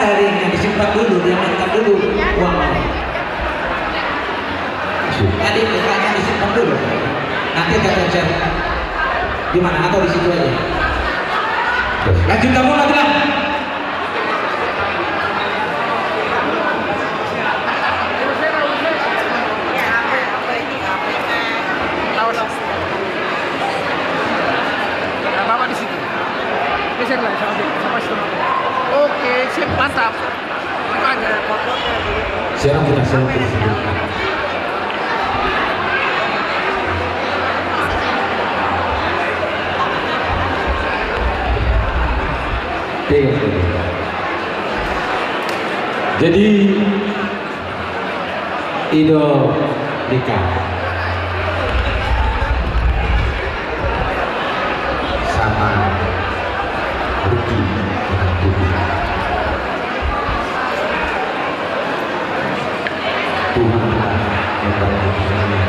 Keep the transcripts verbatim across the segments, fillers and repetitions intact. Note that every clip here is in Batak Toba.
Hadiahnya disimpan dulu, dia minta dulu uangnya. Tadi minta disimpan dulu. Nanti kita cek. Gimana? Atau di situ aja? Lanjut kamu lagi lah. Apa-apa di situ. Geser lah, sama, sama situ. Oke, sip, mantap. Siap, kita siap, kita siap. Oke. Jadi, i do nikah. Sama rugi dengan tubuh. Tuhan telah memberkati saya.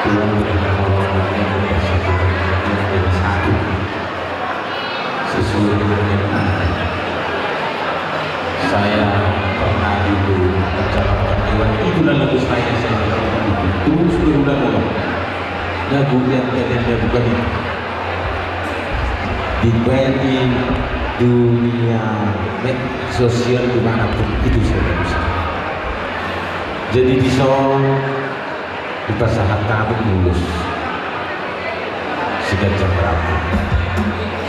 Tuhan telah menolong saya untuk bersatu dengan Dia menjadi satu. Sesuai dengan yang ada. Saya pernah dulu mencalonkan dewan, itulah lagu saya, saya terus berulang-ulang. Lagu yang tadi Anda buka ini dimain di dunia media sosial dimanapun itu, saudara-saudara. Jadi, di son dipasahat hami ulos siganjang rambut.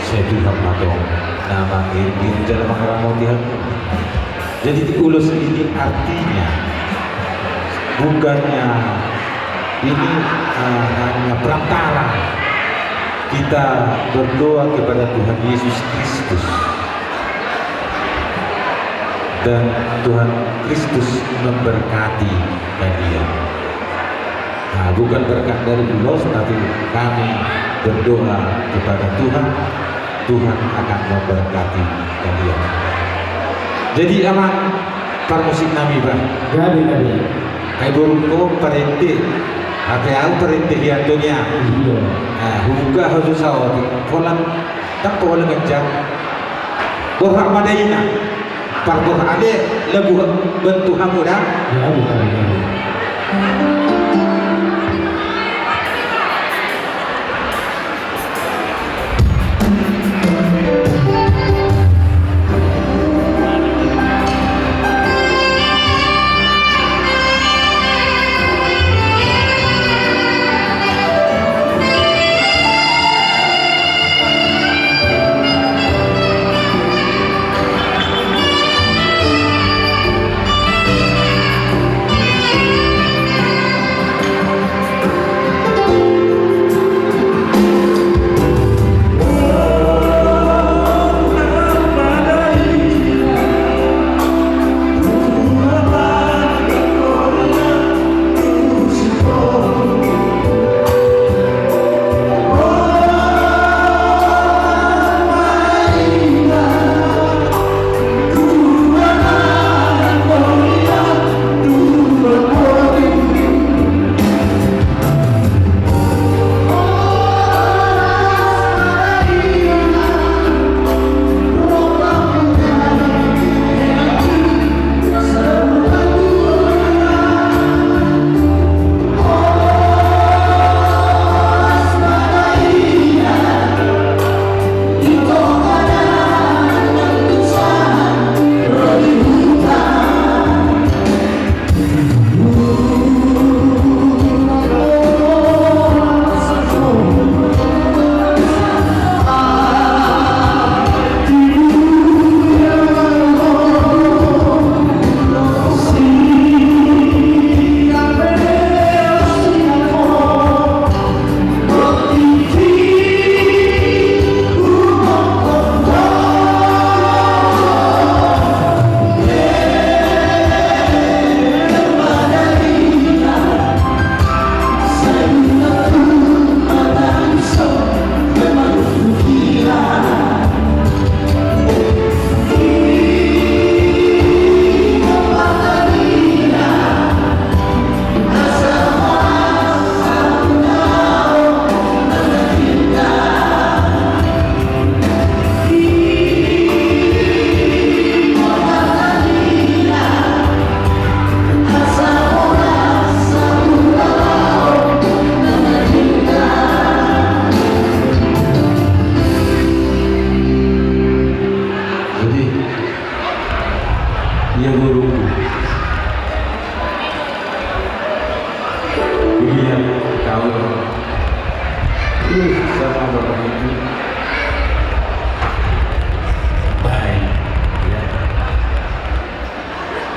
Sai Tuhan ma tong na mangiring jala mangaramoti hami. Jadi, di ulos ini artinya bukannya ini, eh, hanya perantara kita berdoa kepada Tuhan Yesus Kristus. Dan Tuhan Kristus memberkati kalian. Nah, bukan berkat dari ulos, tapi kami berdoa kepada Tuhan, Tuhan akan memberkati kalian. Jadi, amang parmusik nami, bah. Jadi, jadi. Ai borungku parende, hape au parende hian do nian. Iya. Nah, hubuka ho so saotik, polan, tak polan ganjang. Borhat ma da ina. Parborhat ale lagu bantu hamu da. Ya, bukan, bukan.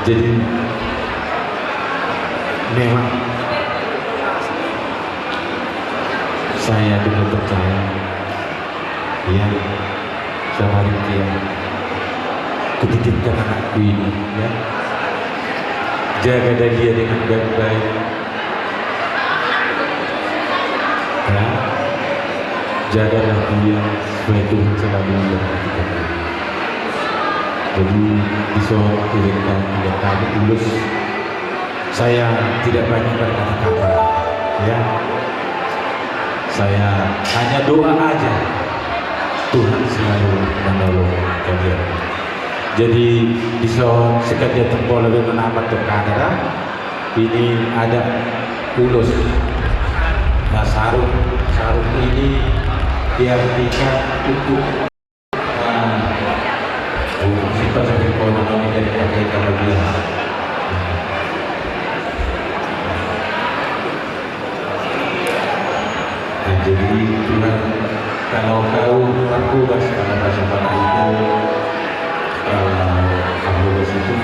Jadi, memang saya juga percaya, ya, sama Rintia, kutitipkan anakku ini, ya. Jaga dia dengan baik-baik. Ya, jagalah dia supaya Tuhan selalu memberkati dia. Jadi, di son iringan, iringan kami, ulos. Saya tidak banyak berkata-kata, ya. Saya hanya doa aja. Tuhan selalu menolong kalian. Jadi, di son, sekalian tembok lebih menamat kepada ini ada ulos. Nah, sarung, sarung ini diartikan untuk, nah, untuk simpan sampai kau nanti dari kakek kalau dia. Nah, jadi Tuhan, kalau kau bertugas pada kesempatan itu, kalau kamu di situ,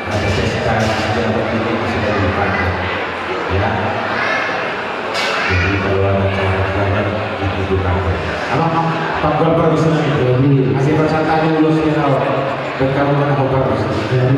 ada sesekali saja waktu itu sudah dipakai. Ya. Jadi kalau ada cara-cara itu dipakai. Apa, apa, apa, apa, bisa jadi. Masih bersantai dulu sih, kalau berkamu mana, apa, bisa jadi.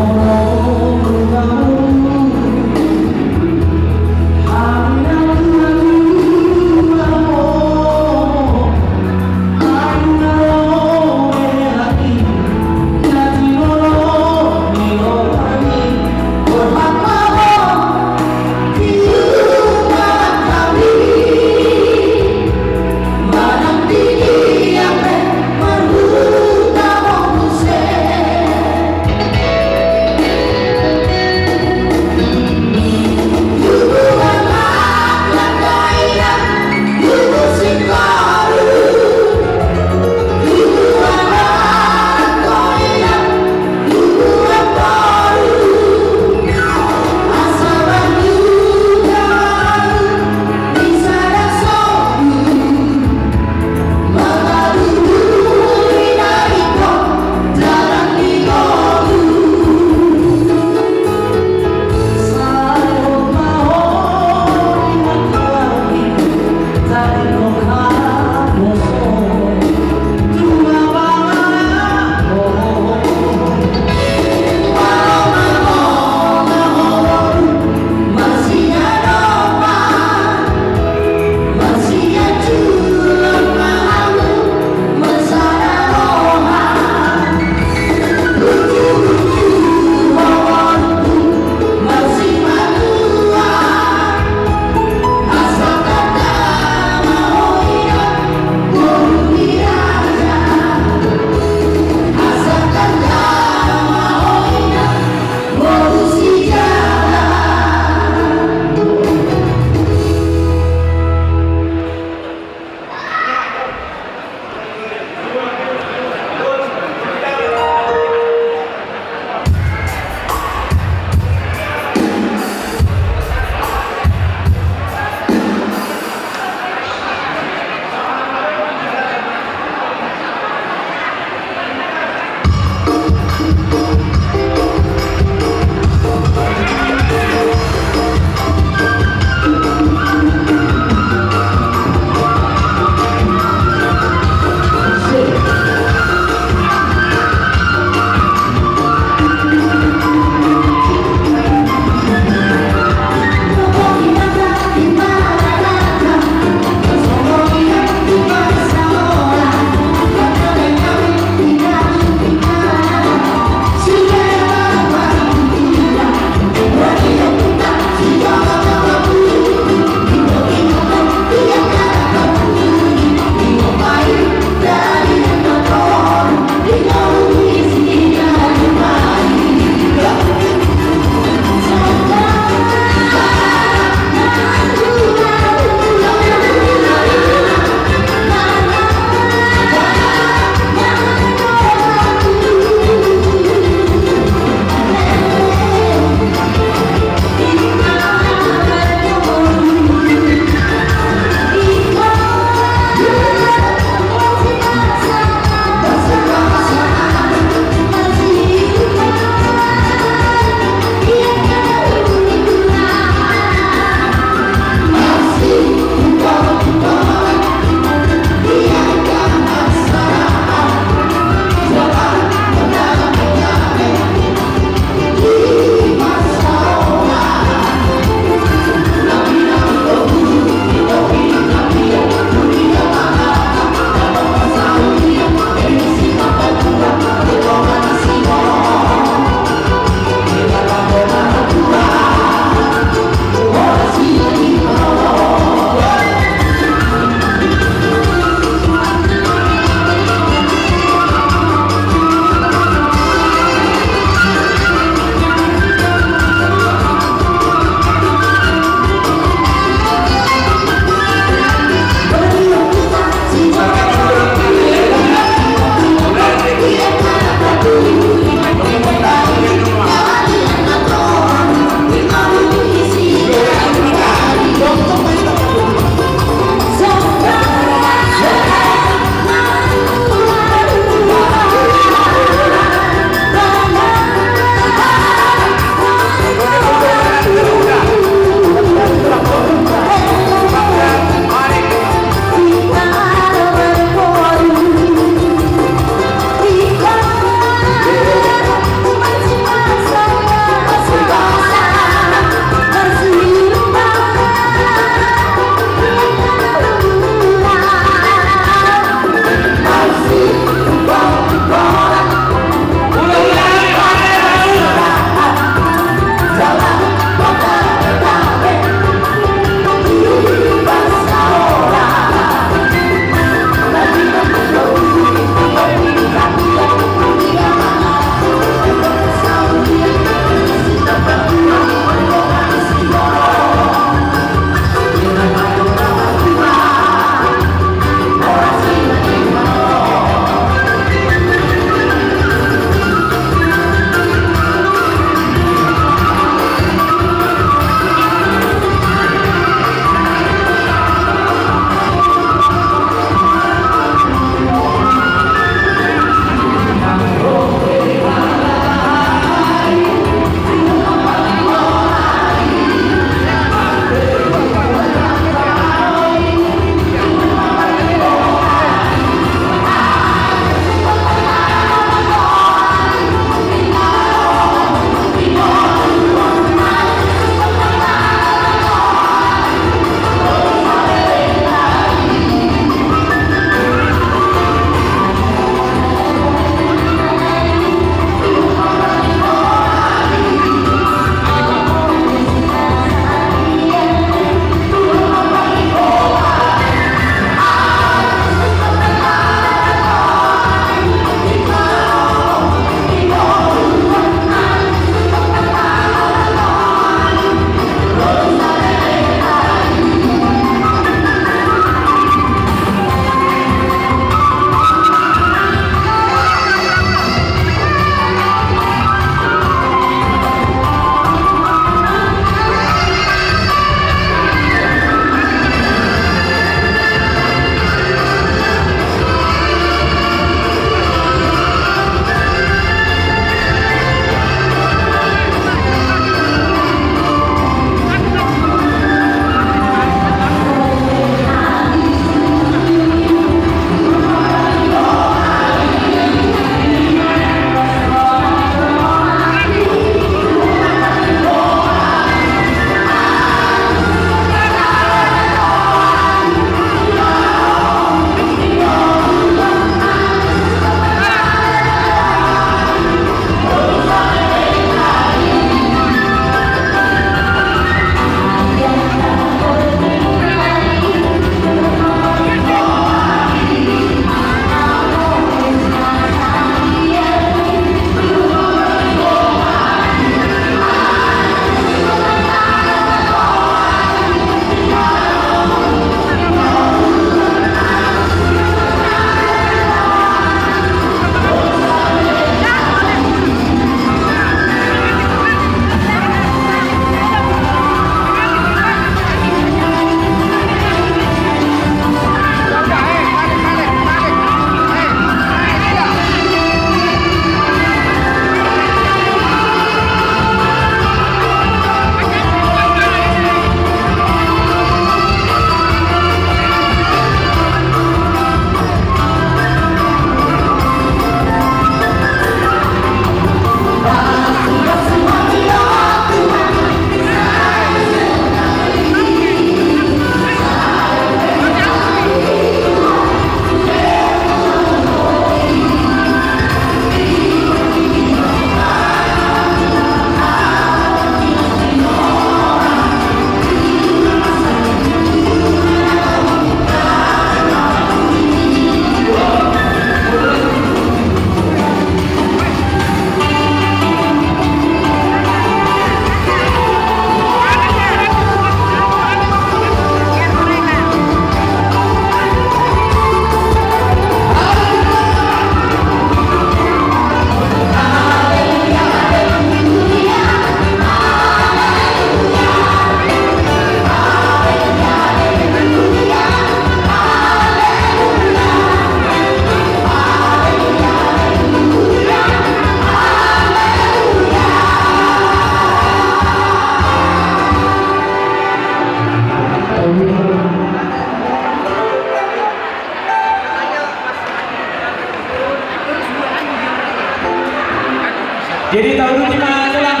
Jadi tahu dulu ma tulang.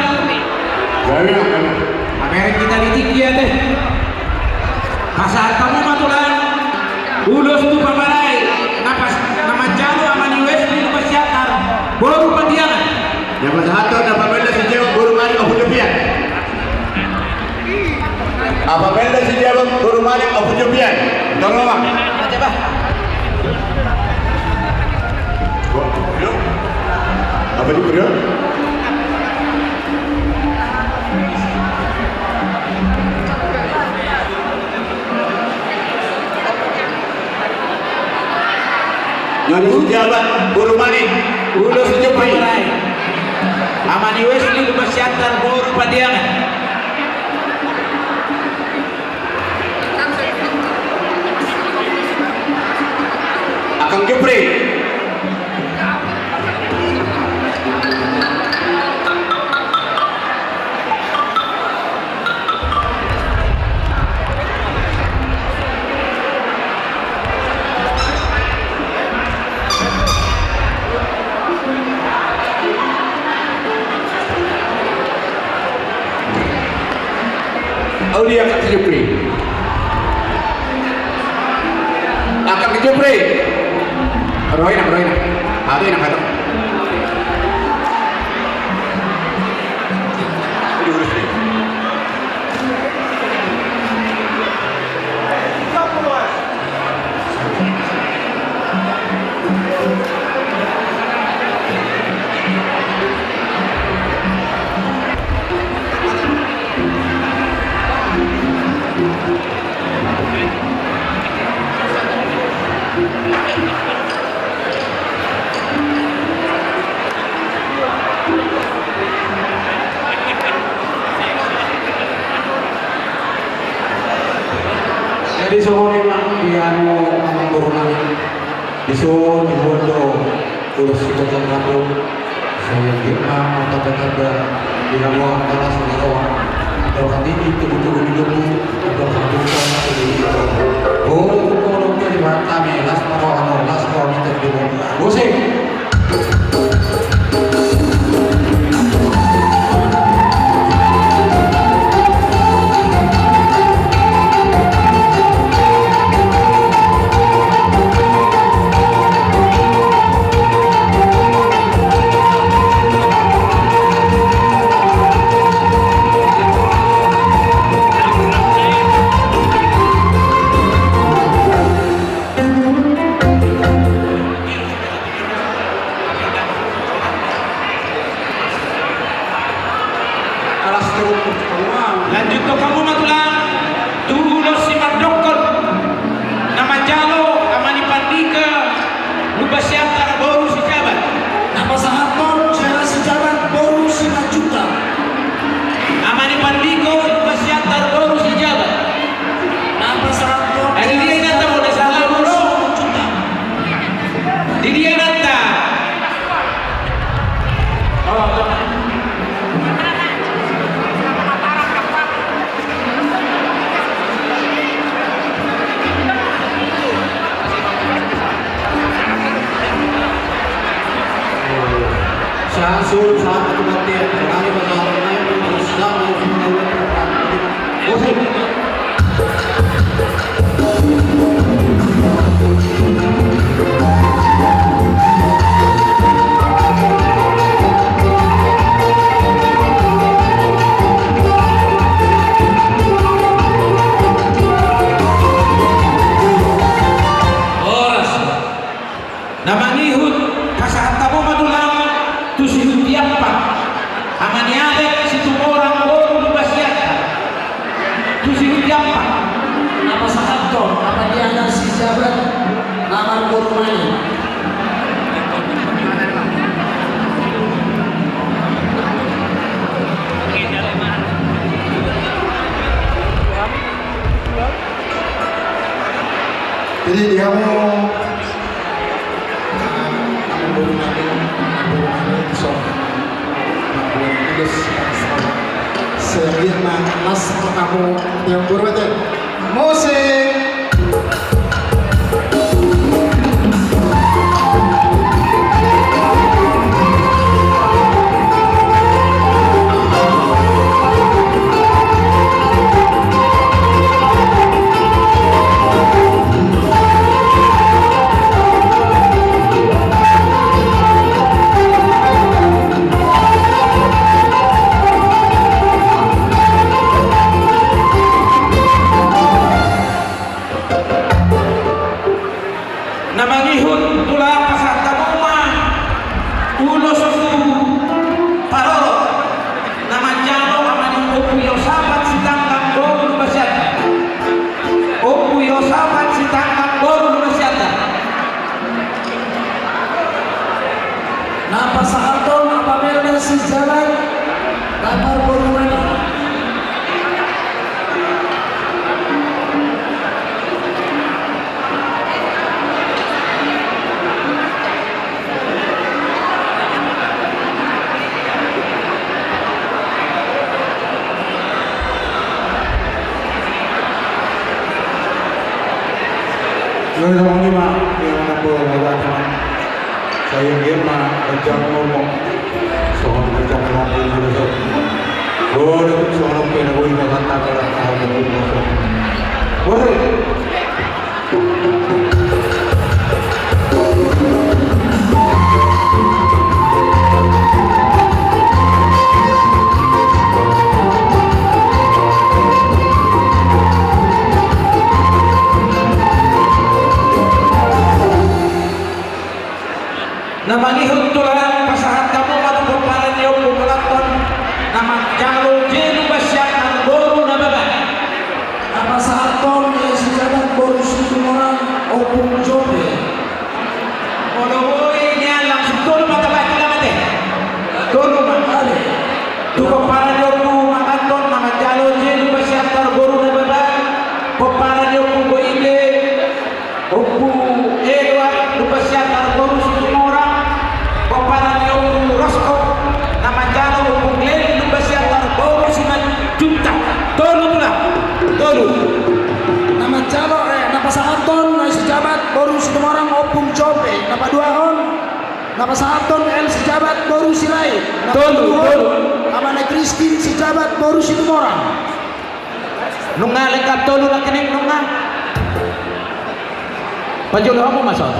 Gabe, gabe. Pamereng hita di tingki ate. Pasahat hamu ma tulang. Ulos tu pamalae na pas na manjalo Ama ni Wesley Lumbasiantar boru Pandiangan. Ia pasahathon na pamela si Jawab boru Manik Ompu Jopian. Apa benda si Jabang boru Manik Ompu Jopian? Tolong, Bang. Apa di bro? Nyonya si Jabang boru Manik. Ulos tu Jopian. Ama ni Wesley Lumbasiantar boru Pandiangan. Akang Jupri. Au dia, Kak Jupri. Akang Jupri. Roina, roina. Ada yang kata. Diurus nih. Jadi songon i ma di anu, amang boru nami. Dison diboan do ulos siboan rabu. Sai anggiat ma martamba-tamba di hamu angka las ni roha, dohot di tubu-tubu ni domu, dohot di tubu-tubu ni domu. O, tu kolom jadi martami las ma roha, las ma roha ni domu. Musik. Lanjuthon hamu ma tulang tu ulos simandokkon na manjalo Ama ni Pandika Lumbasiantar boru Sijabat. Na pasahathon Jara Sijabat boru Simanjuntak. Ama ni Pandika Lumbasiantar boru Sijabat. Na pasahathon. Di dia inanta, boru Simanjuntak. Di dia inanta. Horas. Na mangihut pasahat hamu ma tulang tu si Hutiampa, ama ni Alek Situmorang boru Lumbasiantar. Tu si Hutiampa. Na pasahathon, ama ni Alek Sijabat, na marboru Manik. Jadi di hamu Sai anggiat ma las ma hamu di hamu boru ate. Musik. Songon i ma, ia manang boha ma. Sai anggiat ma ganjang umurmu. Songon ganjang umurmu. Boha do, songon pe na boi ma santa pala tahu. Boha do. Na mangihut tulang, pasahat hamu ma tu pomparan ni ompu Manganton na manjalo jei lupa siangan boru na baba. Na pasahathon, eh, si Jabat boru Situmorang, Ompung Jope. Molo boi nian langsung tolu ma tabahen tulang ate. Tolu ma. Ale. Tu pomparan ni ompu Manganton na manjalo jei lupa siangan boru na baba. Pomparan ni ompu Boike. Ompu Edward, lupa siangan boru Situmorang, pomparan ni ompu Rosko, na manjalo ompu Glenn, lupa siangan boru Simanjuntak. Tolu tulang, tolu. Na manjalo, eh, na pasahathon, eh, si Jabat boru Situmorang, Ompung Jope, na paduahon, na pasahathon, eh, si Jabat boru Sirait, na tolu, paduahon, tolu. Amana Kristin, si Jabat boru Situmorang. Nunga lengkap tolu nangkining nunga. Pajolo hamu ma son.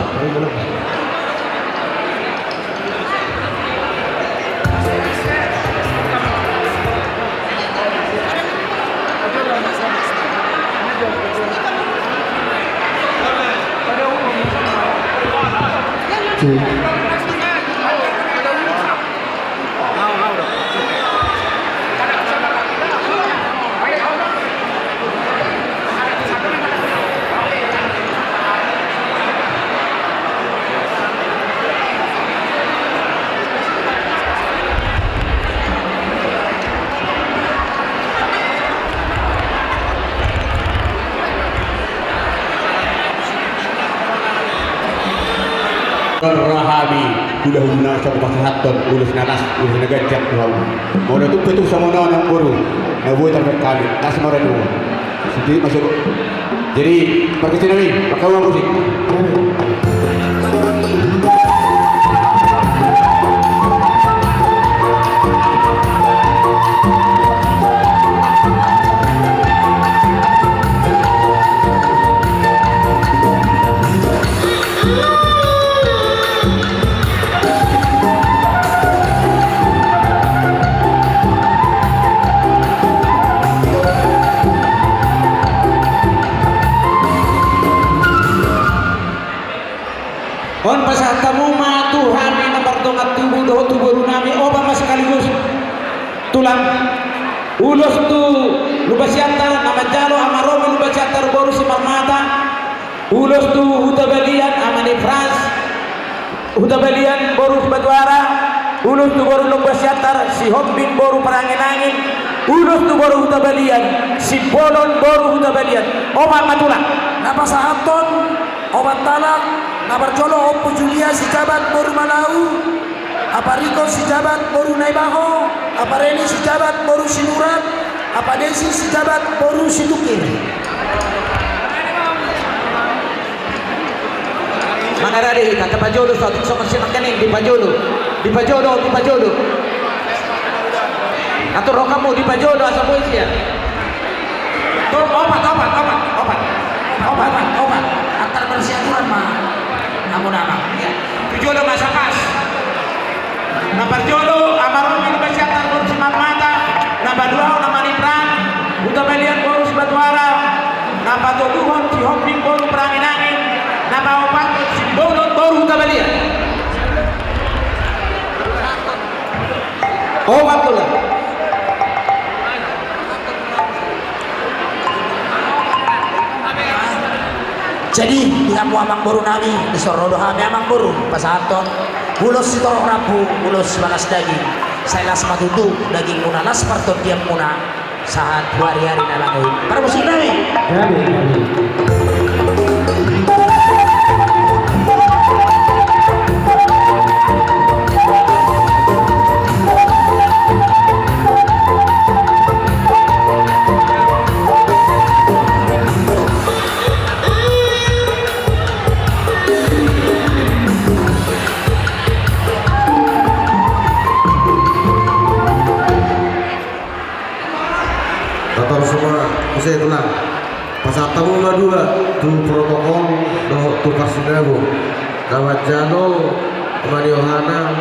Roha hami, hulahulana, sai pasahathon ulos na las, ulos na ganjang tu hamu. Molo tung pe tung songon on, amangboru, na boi tarbahen hami, las ma roha ni hamu. Sude masuk. Jadi, pargonsi nami, pasahat ma musik. On pasahat hamu ma tu hami na mardongan tubu dohot tu boru nami, oba ma sekaligus tulang. Ulos tu Lumban Siantar na manjalo Ama Romi Lumban Siantar boru Simarmata. Ulos tu Huta Balian, Ama ni Frans, Huta Balian boru Sibatuara. Ulos tu boru Lumban Siantar, Sihombing boru Paranginangin. Ulos tu boru Huta Balian, Simbolon boru Huta Balian. Oba ma tulang. Na pasahathon obat halak, na parjolo Ompu Julia si Jabat boru Malau, Apa Riko si Jabat boru Naibaho, Apa Reni si Jabat boru Sinurat, Apa Desi si Jabat boru Situkir. Mangarade hita, tapajolo, saotik songon sinangkaning, dipajolo, dipajolo, dipajolo. Atur rokamu, dipajolo, asa boi sia. Tuh, obat, obat, obat, obat. Obat, obat, obat. Antar bersiaturan ma. Namu nama. Iya. Tujuh lo masa pas. Na parjolo, Ama Romi Lumban Siantar boru Simarmata. Na paduahon, Ama ni Frans, Huta Balian boru Sibatuara. Na patoluhon, Sihombing boru Paranginangin. Na paopathon, Simbolon boru Huta Balian. Obat tulang. Jadi, di hamu amangboru nami, dison ro do hami amangboru pasahathon ulos sitorop rambu, ulos sibagas daging. Sai las ma tutu dagingmuna, las partondianmuna sahat tu ari-ari na baru i. Parmusik nami. Gabe, gabe. Tulang, pasahat hamu ma dua tu protokol dohot tu parsinago. Na manjalo Ama ni Yohana,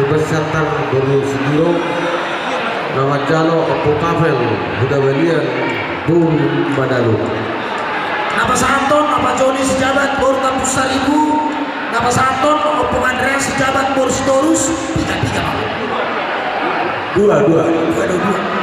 Tugas Siantar boru Siduro, na manjalo Ompu Pavel Hutabalia boru Manalu. Na pasahathon Ama Joni Sijabat boru Tampusaribu, na pasahathon Ompu Andreas Sijabat boru Sitorus, piga, piga, Pak. Dua, dua. Dua, dua, dua.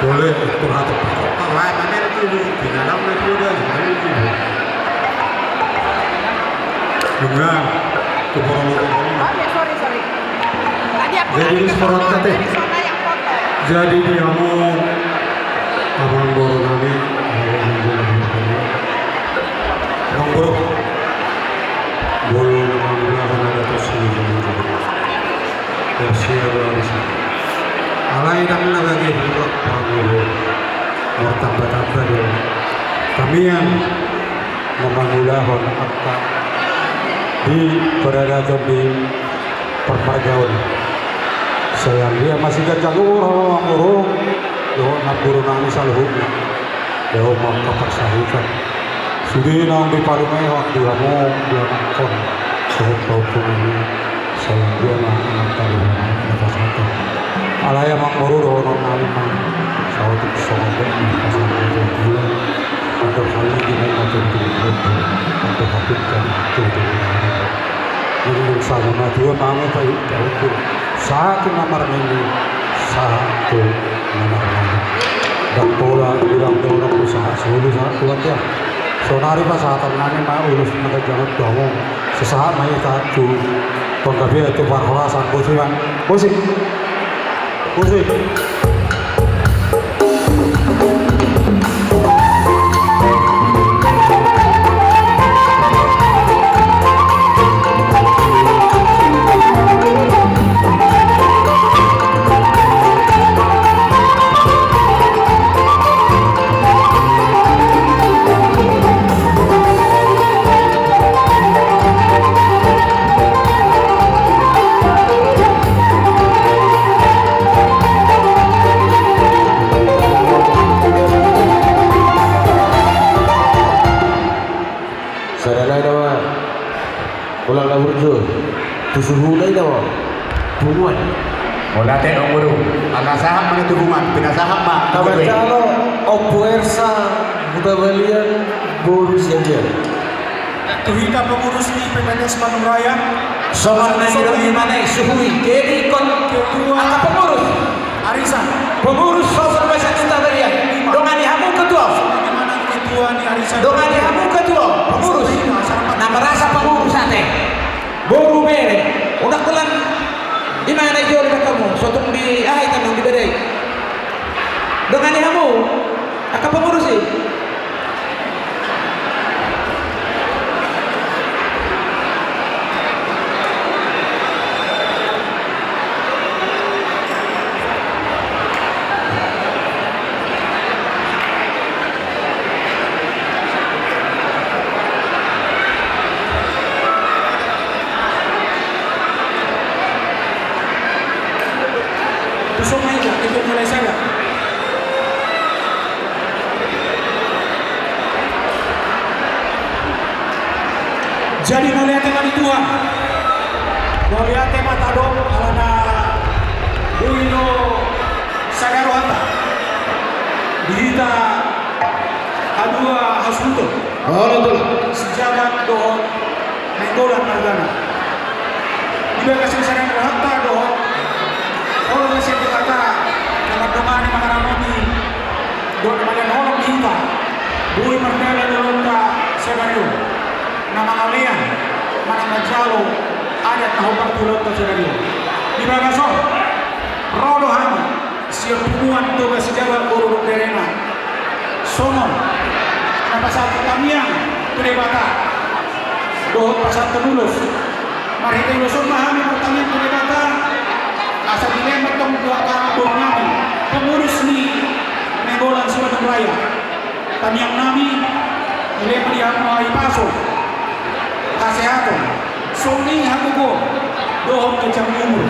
Boleh, kurang tepat. Kau lain, mana itu? Di dalam itu udah, mana itu? Dengan, itu protokol. Oke, sorry, sorry. Tadi aku jadi lari ke sana, jadi di hamu, amang boru nami, amang boru, boru nami, amang boru nami. Alai ndang na bage hurang, amang boru, martamba-tamba do hami na mangulahon angka di paradaton di parmargaon. Sai anggiat ma siganjang umur hamu, amang boru, dohot namboru nami saluhutna. Dao ma angka parsahitan. Sude naung diparumaehon di hamu, di anakkon, dohot pahompu nami. Sai anggiat ma angka na pasahathon. Alai amang boru, dohonon nami ma, saotik songon dia na pasahathon tu dia. Atau hal ini dengan macam tu dia. Atau hapit kan tu dia. Nungnung sahat ma tua ma hamu, paihut-ihut. Sahat tu na marnini, sahat tu na marnini. Ndang pola bilang tu orang tu sahat solu, sahat tu atia. Saonari pasahaton nami ma ulos na ganjang on tu hamu. Sahat ma hita tu panggabean, tu parhorasan. Bosi ma. Bosi. Bosi. Sada nai nama. Ulang na burju. Tu suhuna i nama. Punguan. Mauliate, amang boru. Angka sahat ma na tu punguan, pinasahat ma. Tabancalo, Ompu Ersa Hutabalia boru Siagian. Tu hita pengurus ni P P T S Bandung Raya. Songon na nidok ni mana i suhu i. Jadi ingkon ketua angka pengurus. Arisan. Pengurus Sosor Basa Hutabalia. Dongani hamu ketua. Ketua ni arisan. Dongani hamu ketua. Pengurus. Na merasa pengurus ate. Boru bere. Udah kulan. Di mana i jolo di hamu? Sotung di aha i, tandang di bere. Dongani hamu. Angka pengurus i. Tusuk ma ita, tusuk mulai sada. Jadi mauliate ma di Tuhan. Mauliate ma tadok alana boi do sada rohanta di hita haduahasuhuton. Olo, Tulang. Sijabat dohot Nainggolan margana. Di bagasan sada ni rohanta dohot holong ni sian Debata na mandongani, mangaramoti dohot na mangalean holong di hita. Boi mardalan ni rohanta sada Na mangalean, manang manjalo adat na hombar tu ulaonta sadari on. Di bagas on, ro do hami sian punguan Toga Sijabat boru dohot berena. Songon na pasahathon tangiang tu Debata dohot pasahathon ulos. Marhite ulos on ma hami martangiang tu Debata, asa dilehon ma antong tu angka amangboru nami, pengurus ni Nainggolan Sibandung Raya. Tangiang nami, dilehon ma di hamu hahipason, hasehaton, songon i hagogoon dohot ganjang umur,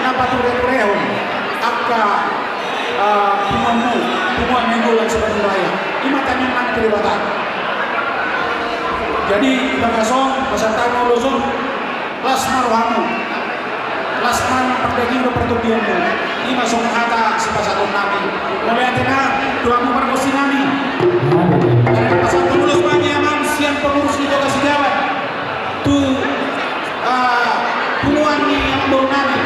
na patureturehon angka, ah, punguanmu, punguan Nainggolan Sibandung Raya. I ma tangiang nami tu Debata. Jadi, di bagas on, pasahat hami ulos on, las ma rohamu. Las ma pardaging dohot partondianmu. I ma songon hata sipasahaton nami. Mauliate ma tu hamu pargonsi nami. Pasahat ulos ma di amang sian pengurus ni Toga Sijabat tu, ah, punguan ni amangboru nami.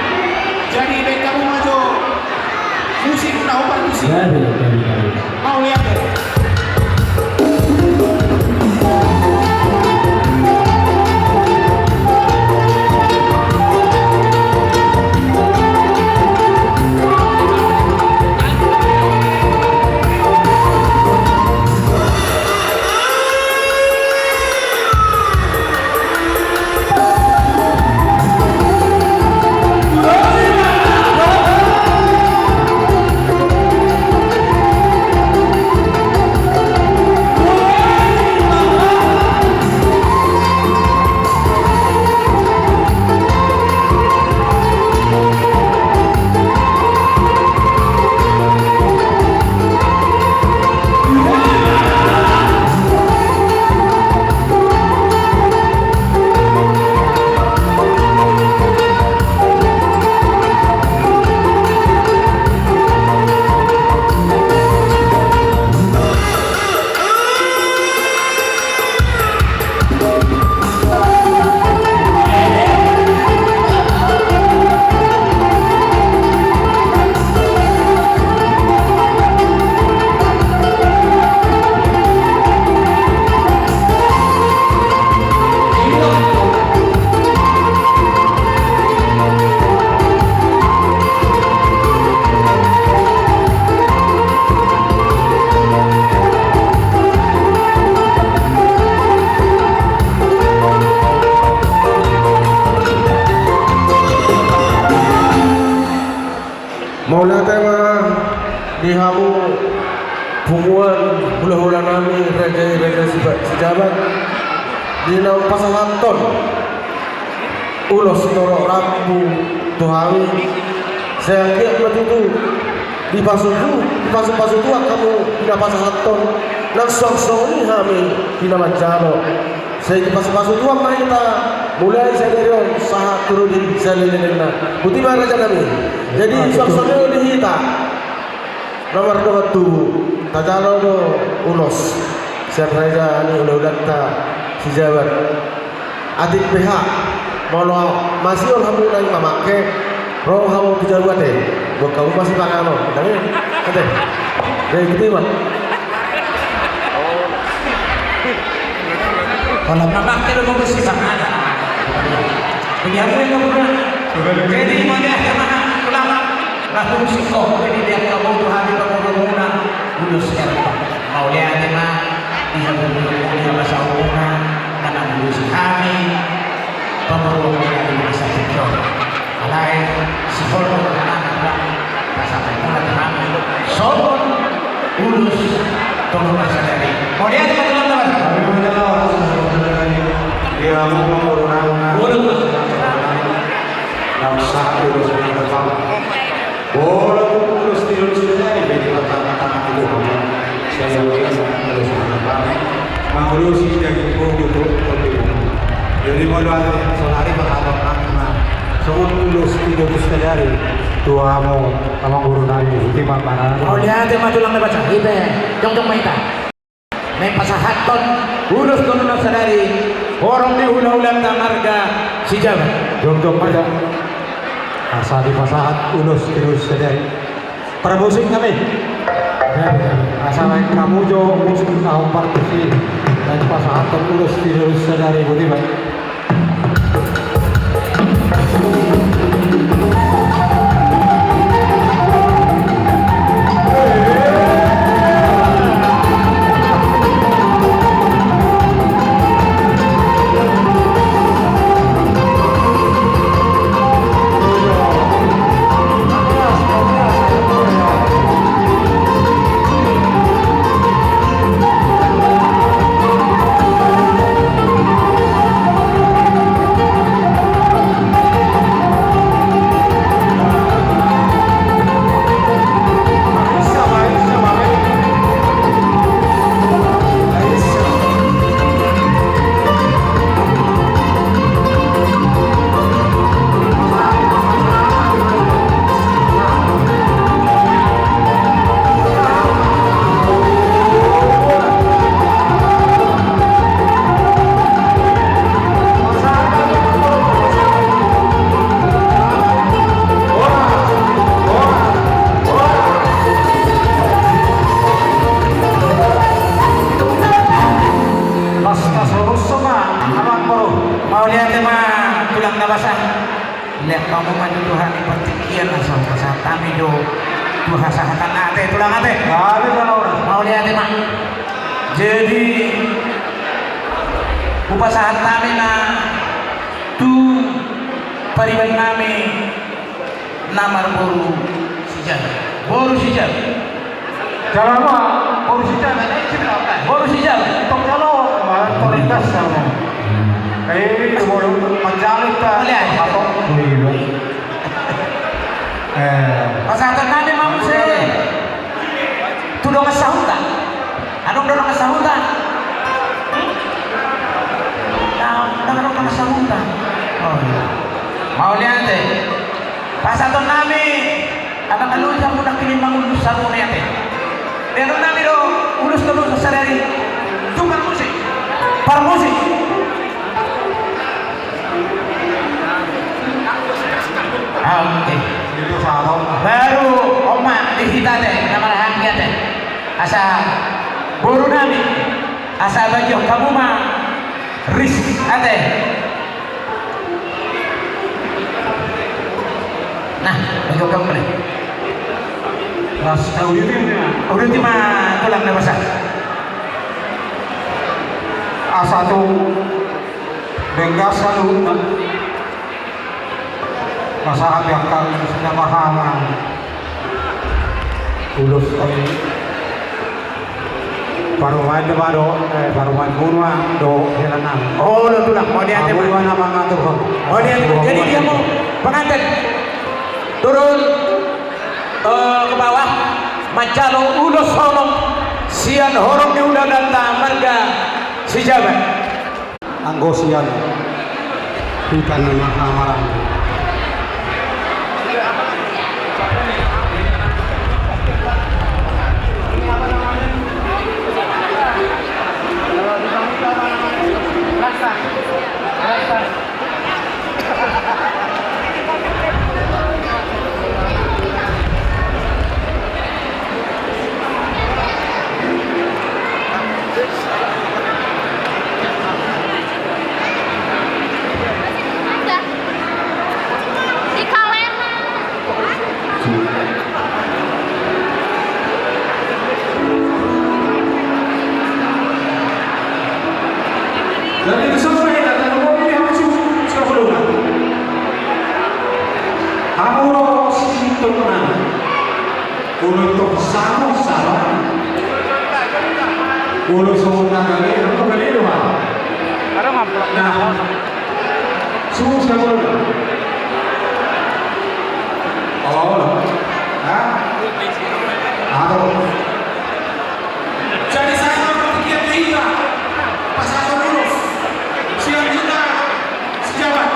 Jadi, baen hamu ma jo musik na hombar tusi. Mauliate. Mauliate ma di hamu punguan hulahula nami, raja i raja Siba-, Sijabat, di naung pasahathon ulos torop rambu tu hami. Sai anggiat ma tutu dipasupasu, dipasupasu Tuhan hamu di na pasahathon, nang suang songon i hami di na manjalo. Sai dipasupasu Tuhan ma hita mulai sadari on sahat tu ro di saleleng-lelengna. Boti ma raja nami. Jadi, suang songon i di hita na mardongan tubu, tajalo do ulos sian raja ni hulahulanta Sijabat. Atik beha, molo masihol hamu naeng mamangke, ro hamu tu jabu ate. Buat hamu masipanganon, ndang i? Ate. Jadi, gitu, Iwan. Kalau mamangke, lo mau masipanganon. Jadi, hamu yang nggak pernah. Jadi, mauliate ma, ulama. Langsung singkop, jadi dia kamu tuh hati kamu muna. Ulos sian. Mauliate ma. Ia bulu-bulu ia basa umuna, na mangurusi hami, pamoruon hami di masa tingki on. Alai, sihol do hami, pasahat muna tu hami, songon ulos tu na sadari. Mauliate ma tulang na basa. Ia muna muruna. Ulos. Nang satu ulos na depan. Molo tung ulos tiga ulos sadari, jadi pertama-tama itu, saya ulang ulos pertama. Mangurusi daging pokok itu, jadi molo ada saudari berharap nama. Songon ulos tiga ulos sadari, tu hamu, amangboru nami, di mana? Mauliate ma tulang na basa, ipe, jongjong ma hita. Naeng pasahathon ulos tu na sadari, horong ni hulahulanta marga Sijabat. Jongjong ma hita. Asa dipasahat ulos tu sadari. Parmusik nami. Asa naeng hamu jo musik na hombar tusi. Pasahathon ulos di sadari, botima. Las na so rusuk ma, amang boru. Mauliate ma, tulang na basa. Lean hamu ma tu Tuhan di partingkian, asa hupasahat hami do tu hasahatan, ate, tulang, ate. Mauliate ma. Jadi hupasahat hami ma tu pariban nami na marboru Sijabat. Boru Sijabat. Jala ma, boru Sijabat, eh, Sijabat. Boru Sijabat. Tong jalo, ma, tong lintas sama. Eh, boru manjalo ta. Boleh, ah. Atau, oh, iya. Eh. Pasahaton nami ma muse tu dongan sahuta. Adong do dongan sahuta? Hmm? Nah, adong dongan sahuta. Oh, iya. Mauliate. Pasahaton nami, abang alu, jabu na kini mangullus saru ni, ate. Baru nami do ulos tolu sadari. Tu parmusik. Parmusik. Oke. Baru on ma di hita, ate, na marhaha, ate. Asa boru nami, asa bagion hamu ma ris, ate. Nah, bagi kamu boleh. Las, tahu itu ya. Udah ti ma, tulang na basa. Asa tu denggas saluhutna. Pasahat di angka suda marhaha. Ulos, eh, parumaen do, eh, parumaen muna do, hela nami. Oh, lo tulang, mauliate ma. Mauliate ma. Jadi dia mau pengantin turun, eh, ke bawah, manjalo ulos holong sian horong ni hulahulanta marga Sijabat. Anggo sian hita na marhamaranggi. Jadi, di sana, ya, kata ngomong ini, hamu su-, suka belum? Hamu lo si Tokna. Ulo itu sama, sama. Ulo sama gale, ulo gale doang. Nah, susu siapa dulu? Oh, hah? Atau jadi saya mau pergi ke hita, pas atau dulu, siang hita, Sijabat.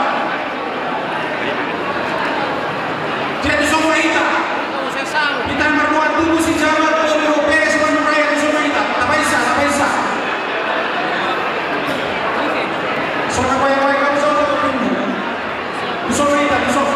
Jadi songon hita. Hita mardoa tubu Sijabat, boru dope, songon raya di songon hita. Tapaisa, tapaisa. Songon raya, raya, songon raya. Songon hita, songon.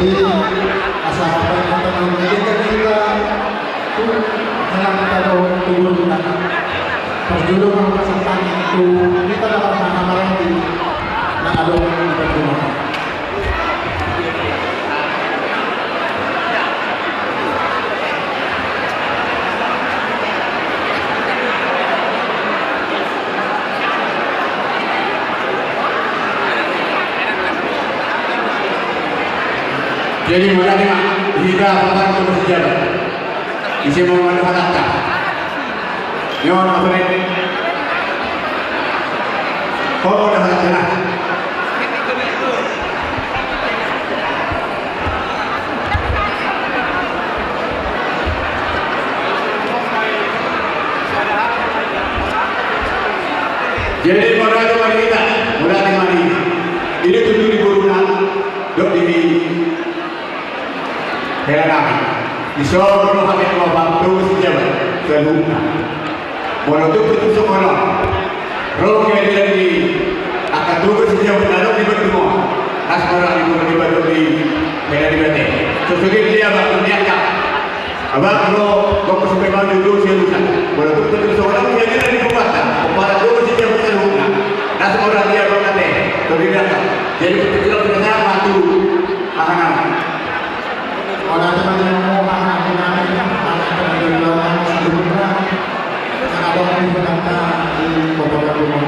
Asa paingotan on, jadi kan hita tu, henang hita dohot tu boruna. Parjolo ma pasahat tu hita na marhahamaranggi na adong di parjolo. Jadi, mauliate ma di hita paparan tu sijabat. Ise ma na dohot hata? Nyon, apa ni? Ho ma na dohot hata na. Jadi, mauliate ma di hita, mauliate ma di hita. Ini tutu di boruna, dohot di hela nami. Dison ro hami tu amang tu sijabat saluhutna. Molo tung pe tung songon on ro keadilan di angka tu sijabat na adong di Bandung on, las ma roha ni boru niba dohot di hela niba ate. Songon i di abang tu angka abang ro, gok supe mau jujur sialusan. Molo tung pe tung songon on keadilan di pembuatan pembaran tu sijabat saluhutna, las ma roha ni abang ate. Songon i di angka. Jadi pe tung pe tung songon on. Aha. Mauliate ma di hamu haha nami, haha nami, haha nami saluhutna na adong di hutanta di kota Bandung.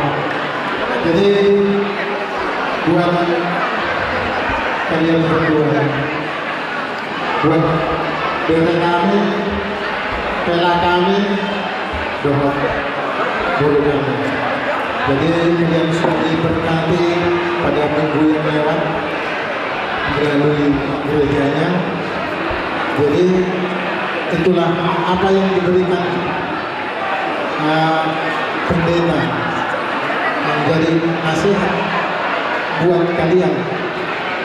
Jadi, buat kalian berdua, buat bere nami, hela nami, dohot boru nami. Jadi, kalian sudah diberkati pada minggu yang lewat melalui gerejanya. Jadi, itulah apa yang diberikan, eh, pendeta menjadi nasihat buat kalian,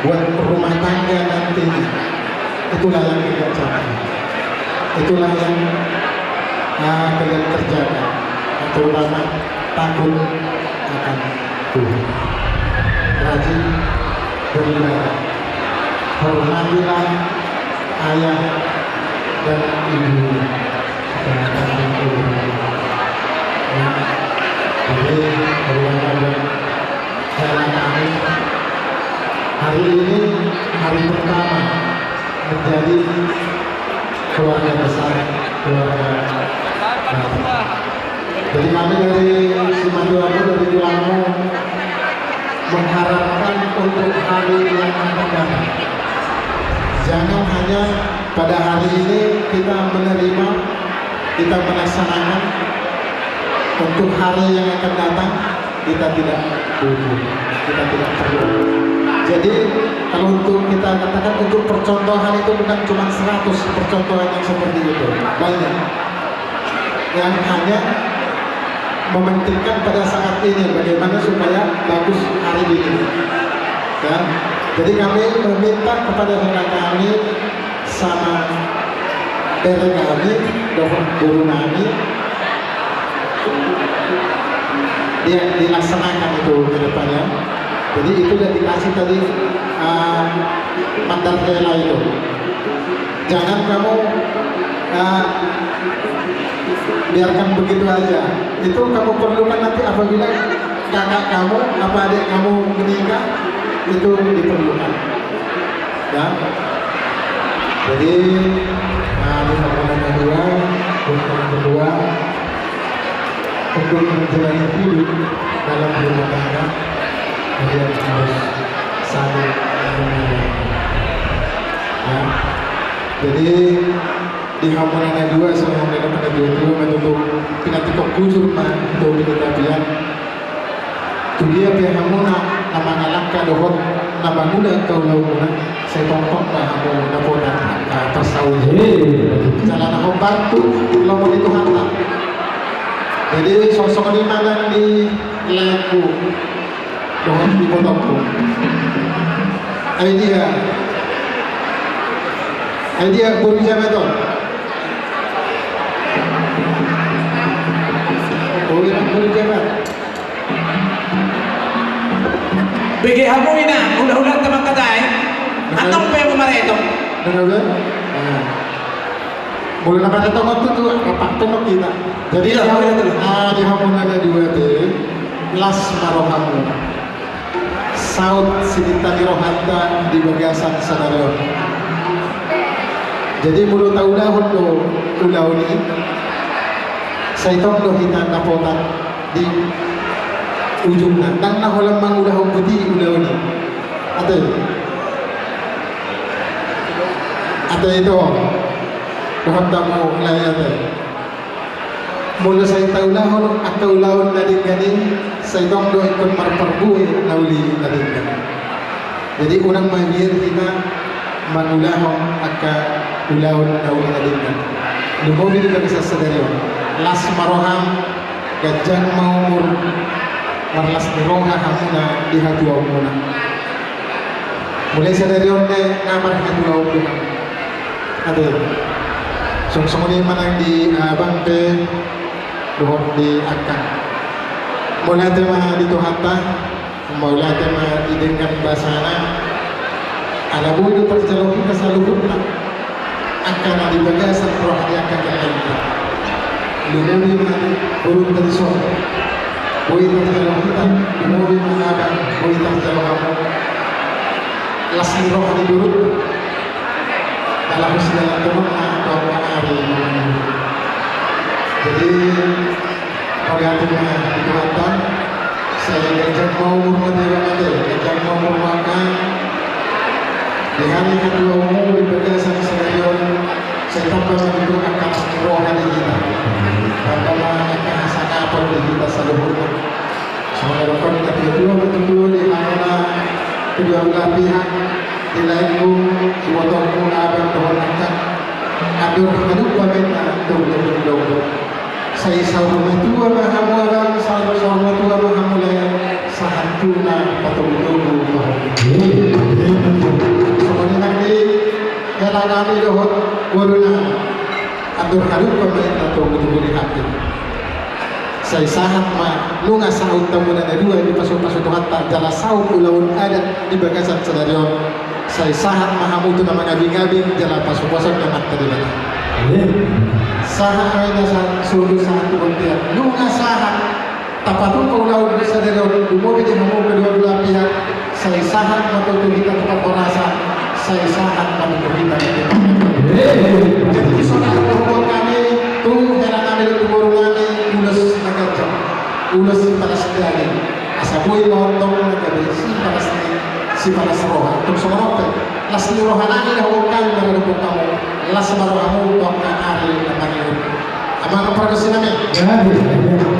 buat rumah tangga nantinya. Itulah yang kita capai. Itulah yang, ah, kalian kerjakan. Terutama takut akan Tuhan. Rajin beribadah. Hormatilah ayah dan ibu. Jadi, terutama buat hela nami, hari ini hari pertama menjadi keluarga besar, keluarga baru. Jadi kami dari Simatupang, dari tulangmu, mengharapkan untuk hari yang akan datang. Jangan hanya pada hari ini kita menerima, kita melaksanakan, untuk hari yang akan datang kita tidak butuh, kita tidak perlu. Jadi, kalau untuk kita katakan untuk percontohan itu bukan cuma seratus percontohan yang seperti itu, banyak. Yang hanya mementingkan pada saat ini bagaimana supaya bagus hari ini. Ya. Jadi kami meminta kepada hela nami sama bere nami, dohot boru nami, dia dilaksanakan itu ke depannya. Jadi itu udah dikasih tadi, eh, mandar hela itu. Jangan kamu, eh, biarkan begitu aja. Itu kamu perlukan nanti apabila kakak kamu apa adik kamu menikah, itu diperlukan. Ya. Jadi, nah, di hubungan kedua, hubungan kedua, untuk menjalani hidup dalam rumah tangga, kalian harus saling menyayangi. Ya. Jadi, di hamu na dua, songon na didok na tua-tua, ma tutu pinantikhon hujur ma tu hita pian. Tu dia pe hamuna na mangalangka dohot na mangula angka ulaonmuna, sai tongtong ma hamu dapotan angka parsaoran. Jala na hombar tu lomo ni Tuhanta. Jadi songon i ma nang di laengku dohot ibotongku. Ai dia, ai dia boru jabat on? Boru jabat. Bege hamu inang, hulahulanta mangkatai. Antong pe mamaretong. Dengar be? Nah. Molo na maretong on tutu, rapat tong hita. Jadi, iya, di hamu, betul, ah, di hamu na dua te, las ma rohamu. Saut sininta ni rohanta di bagasan sadari on. Jadi, molo taulahon do ulaon i, sai tong do hita dapotan di ujungna. Ndang na holan mangulahon buti ulaon i. Ate. Ate ito. Dohot hamu lae ate. Molo sai taulahon angka ulaon na denggan i, sai tong do ingkon marparbue na uli na denggan. Jadi unang mabiar hita mangulahon angka ulaon na uli na denggan. Lumobi di bagasan sadari on. Las ma roham, ganjang ma umur, marlas ni roha hamuna di hatuaonmuna. Mulai sadari on pe nga marhatuaon do hamu. Ate. Song songon i ma nang di abang pe dohot di angka. Mauliate ma di Tuhanta. Mauliate ma di denggan basana. Ala boi do tarjalo hita saluhutna angka na di bagasan roha ni angka gellengta. Lumobi ma borunta dison. Boi tarjalo hita, lumobi ma abang, boi tarjalo hamu. Las ni roha ni borunta. Ala husi dalan tongonna tu angka ari. Jadi, mauliate ma di Tuhanta. Sai ganjang ma umur ma, ate, ganjang ma umur ma angka. Di hami hatuaonmu di bagasan sadari on, sai tamba ma tutu angka las ni roha di hita. Tamba ma angka hasangapon di hita saluhutna. Songon na didok ni natuatua ma tutu di hamuna kedua belah pihak, di laengku, ibotongku, abang dohot angka. Andor hadumpamenta, tongtong. Sai saur matua ma hamu abang, saur, saur matua ma hamu lae, sahat tu na patogutogu ma hamu. Songon i nang di hela nami dohot boru nami. Andor hadumpamenta, tongtong di hami. Sai sahat ma, nunga saut hamuna na dua i dipasupasu Tuhanta, jala saut ulaon adat di bagasan sadari on. Sai sahat ma hamu tu na mangabingabing jala pasupasu ni Amanta Debata. Amin. Sahat ma i na sa-, solu sahat tu bontean. Nunga sahat tapatupa ulaon sadari on, lumobi di hamu kedua belah pihak. Sai sahat ma tutu hita tu parhorasan. Sai sahat ma tutu hita. Amin. Jadi songon na huboan hami tu hela nami dohot tu boru nami, ulos na ganjang, ulos sipalas daging. Asa boi ma antong na gabe sipalas ni, sipalas roha. Tung songon on pe, las ni roha nami na huboan hami maradophon hamu, las ma rohamu tu angka ari na mangihut. Amang pargonsi nami.